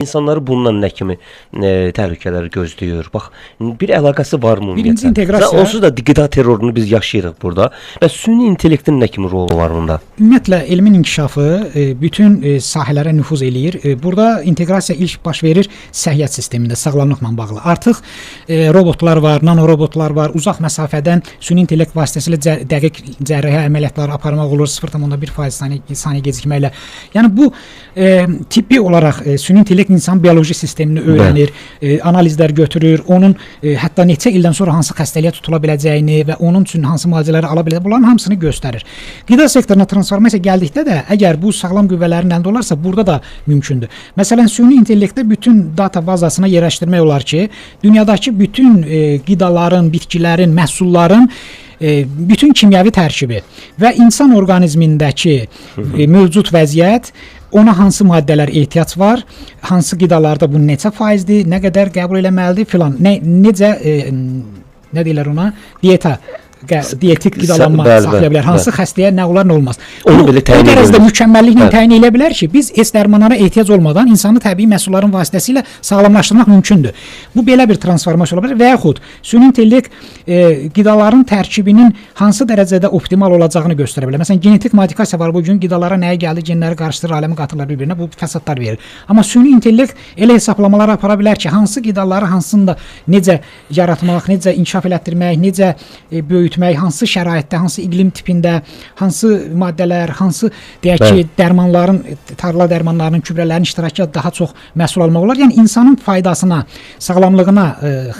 İnsanları bundan nə kimi təhlükələr gözləyir? Bax, bir əlaqəsi varmı Birinci ümumiyyətlə? inteqrasiya- Onsuz da qida terrorunu biz yaşayırıq burada. Və süni intellektin nə kimi rolu var bunda? Ümumiyyətlə elmin inkişafı bütün sahələrə nüfuz eləyir. Burada inteqrasiya ilk baş verir səhiyyə sistemində, sağlamlıqla bağlı. Artıq robotlar var, nanorobotlar var. Uzaq məsafədən süni intellekt vasitəsilə dəqiq cərrahi əməliyyatları aparmaq olur 0,1% saniyə gecikmə ilə. Yəni bu tibbi olaraq süni intellekt insan bioloji sistemini öyrənir, analizlər götürür, onun hətta neçə ildən sonra hansı xəstəliyə tutula biləcəyini və onun üçün hansı müalicələri ala biləcəyini, bunların hamısını göstərir. Qida sektoruna transformasiya gəldikdə də əgər bu sağlam qüvvələrin əlində olarsa, burada da mümkündür. Məsələn, süni intellektdə bütün data bazasına yerləşdirmək olar ki, dünyadakı bütün qidaların, bitkilərin, məhsulların bütün kimyəvi tərkibi və insan orqanizmindəki mövcud vəziyyət, ona hansı maddələr ehtiyac var, hansı qidalarda bu neçə faizdir, nə qədər qəbul eləməlidir filan, necə nə deyirlər ona? Dieta, dietik qidalanma saxlaya bilər. Hansı xəstəyə nə olar, nə olmaz. Onu belə təyin o dərəcədə edə bilər. mükəmməlliklə təyin eləyə bilər ki, biz heç dərmanlara ehtiyac olmadan insanı təbii məhsulların vasitəsilə sağlamlaşdırmaq mümkündür. Bu belə bir transformasiya ola bilər və yaxud süni intellekt qidaların tərkibinin hansı dərəcədə optimal olacağını göstərə bilər. Məsələn, genetik modifikasiya var bu gün, qidalara nəyə gəldi, genləri qarışdırır, aləmi qatırlar bir-birinə, bu fəsadlar verir. Amma süni intellekt elə hesablamalar apara bilər ki, hansı qidaları hansında necə yaratmaq, necə inkişaf elətdirmək, necə böyütmək, hansı şəraitdə, hansı iqlim tipində, hansı maddələr, hansı deyək ki, dərmanların, tarla dərmanlarının, gübrələrin iştirakı daha çox məhsul almaq olar. Yəni insanın faydasına, sağlamlığına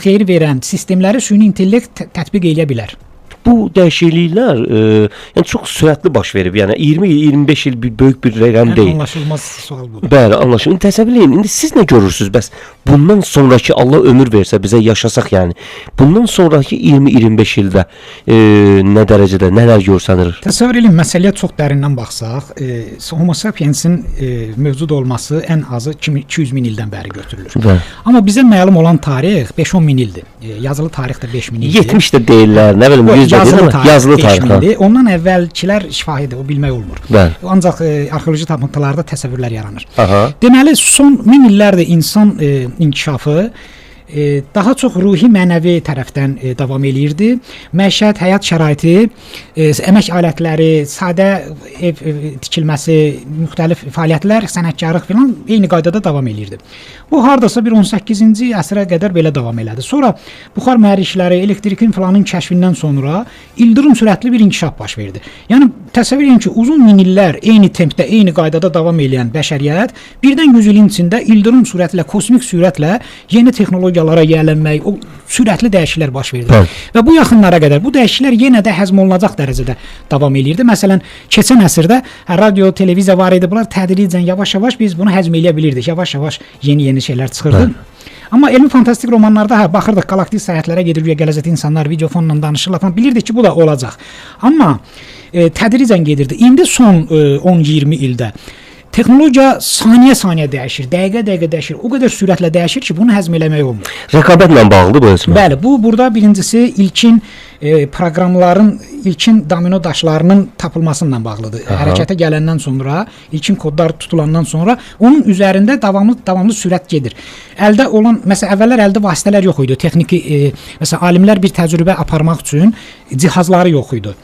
xeyir verən sistemləri süni intellekt tətbiq eləyə bilər. Bu dəyişikliklər yəni çox sürətli baş verib. Yəni 20 il, 25 il bir böyük bir rəqəm deyil. Anlaşılmaz sual budur. Bəli, anlaşılır. İndi təsəvvür eləyin. İndi siz nə görürsüz? Bəs bundan sonrakı Allah ömür versə bizə yaşasaq, yəni bundan sonrakı 20-25 ildə nə dərəcədə nələr görsənir? Təsəvvür eləyin, məsələyə çox dərindən baxsaq, Homo sapiensin mövcud olması ən azı 200 min ildən bəri götürülür. Amma bizə məlum olan tarix 5-10 min ildir. Yazılı tarix də 5 min ildir. 70 də deyirlər, nə bilim 100 də Yazılı tarix, yazılı 5 tarix. mindir. Ondan əvvəlkilər şifahidir, o bilmək olmur. Bəli. Ancaq arxeoloji tapıntılarda təsəvvürlər yaranır. Aha. Deməli, son min illərdir insan inkişafı daha çox ruhi, mənəvi tərəfdən davam eləyirdi. Məişət, həyat şəraiti, əmək alətləri, sadə ev tikilməsi, müxtəlif fəaliyyətlər, sənətkarlıq filan eyni qaydada davam eləyirdi. Bu hardasa bir 18-ci əsrə qədər belə davam elədi. Sonra buxar mühərrikləri, elektrikin filanın kəşfindən sonra ildırım sürətli bir inkişaf baş verdi. Yəni təsəvvür edin ki, uzun min illər eyni tempdə, eyni qaydada davam eləyən bəşəriyyət birdən 100 ilin içində ildırım sürətlə, kosmik sürətlə yeni texnologiyalara yiyələnmək, o sürətli dəyişikliklər baş verdi. Bəli. Və bu yaxınlara qədər bu dəyişikliklər yenə də həzm olunacaq dərəcədə davam eləyirdi. Məsələn, keçən əsrdə radio, televiziya var idi. Bunlar tədricən yavaş-yavaş biz bunu həzm eləyə bilirdik. Yavaş-yavaş yeni-yeni şeylər çıxırdı. Bəli. Amma elmi fantastik romanlarda baxırdıq, galaktik səyahətlərə gedir, güya gələcəkdə insanlar videofonla danışırlar falan. Bilirdik ki, bu da olacaq. Amma tədricən gedirdi. İndi son 10-20 ildə texnologiya saniyə-saniyə dəyişir, dəqiqə-dəqiqə dəyişir. O qədər sürətlə dəyişir ki, bunu həzm eləmək olmur. Rəqabətlə bağlıdır bu özmə. Bəli, bu burada birincisi ilkin proqramların, ilkin domino daşlarının tapılmasıyla bağlıdır. Aha. Hərəkətə gələndən sonra, ilkin kodlar tutulandan sonra onun üzərində davamlı sürət gedir. Əldə olan, məsələn, əvvəllər əldə vasitələr yox idi. Texniki, məsələn, alimlər bir təcrübə aparmaq üçün cihazları yox idi.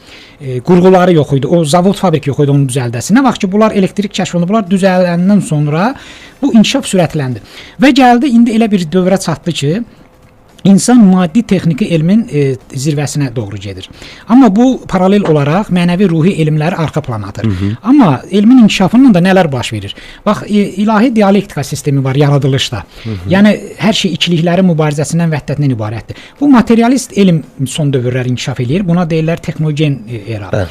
Qurğuları yox idi. O zavod, fabrik yox idi onun düzəldəsi. Nə vaxt ki, bunlar elektrik kəşf olundu, bunlar düzələndən sonra bu inkişaf sürətləndi. Və gəldi, indi elə bir dövrə çatdı ki, insan maddi texniki elmin zirvəsinə doğru gedir. Amma bu paralel olaraq mənəvi ruhi elmləri arxa plana atır. Hı -hı. Amma elmin inkişafından da nələr baş verir? Bax, ilahi dialektika sistemi var yaradılışda. Hı -hı. Yəni hər şey ikiliklərin mübarizəsindən, vəhdətindən ibarətdir. Bu materialist elm son dövrlər inkişaf eləyir. Buna deyirlər texnogen era. Bəli.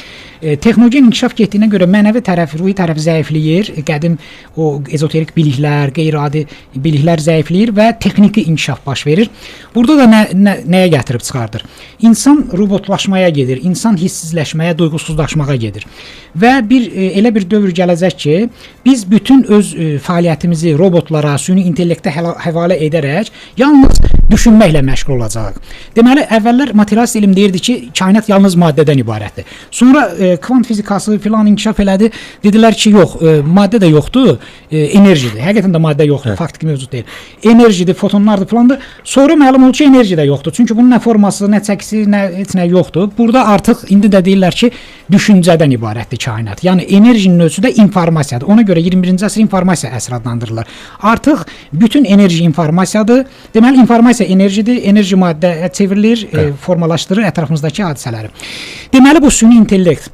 Texnogen inkişaf getdiyinə görə mənəvi tərəf, ruhi tərəf zəifləyir. Qədim o ezoterik biliklər, qeyri-adi biliklər zəifləyir və texniki inkişaf baş verir. Burada da nəyə gətirib çıxardır? İnsan robotlaşmaya gedir, insan hissizləşməyə, duyğusuzlaşmağa gedir. Və bir elə bir dövr gələcək ki, biz bütün öz fəaliyyətimizi robotlara, süni intellektə həvalə edərək yalnız Düşünməklə məşğul olacağıq. Deməli, əvvəllər materialist elm deyirdi ki, kainat yalnız maddədən ibarətdir. Sonra kvant fizikası filan inkişaf elədi. Dedilər ki, yox, maddə də yoxdur, enerjidir. Həqiqətən də maddə yoxdur, faktiki mövcud deyil. Enerjidir, fotonlardır filandır. Sonra məlum oldu ki, enerji də yoxdur. Çünki bunun nə forması, nə çəkisi, nə heç nə yoxdur. Burada artıq indi də deyirlər ki, düşüncədən ibarətdir kainat. Yəni enerjinin özü də informasiyadır. Ona görə 21-ci əsr informasiya əsri adlandırırlar. Artıq bütün enerji informasiyadır. Deməli informasiya enerjidir, enerji maddəyə çevrilir, formalaşdırır ətrafımızdakı hadisələri. Deməli bu süni intellekt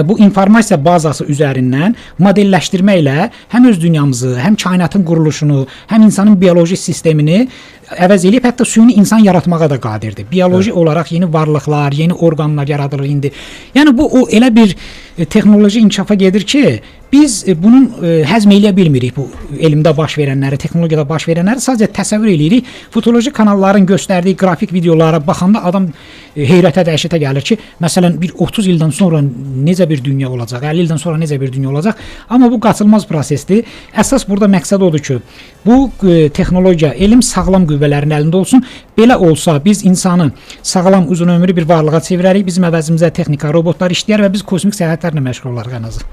bu informasiya bazası üzərindən modelləşdirməklə həm öz dünyamızı, həm kainatın quruluşunu, həm insanın bioloji sistemini əvəz eləyib, hətta süni insan yaratmağa da qadirdir. Bioloji olaraq yeni varlıqlar, yeni orqanlar yaradılır indi. Yəni bu o elə bir texnoloji inkişafa gedir ki, biz bunun həzm eləyə bilmirik bu elmdə baş verənləri, texnologiyada baş verənləri sadəcə təsəvvür eləyirik. Futuroloji kanalların göstərdiyi qrafik videolara baxanda adam heyrətə, dəhşətə gəlir ki, məsələn bir 30 ildən sonra necə bir dünya olacaq, 50 ildən sonra necə bir dünya olacaq. Amma bu qaçılmaz prosesdir. Əsas burada məqsəd odur ki, bu texnologiya, elm sağlam qüvvələrin əlində olsun. Belə olsa biz insanı sağlam, uzunömürlü bir varlığa çevirərik. Bizim əvəzimizə texnika, robotlar işləyər və biz kosmik səyahətlərlə məşğul olarıq ən azı.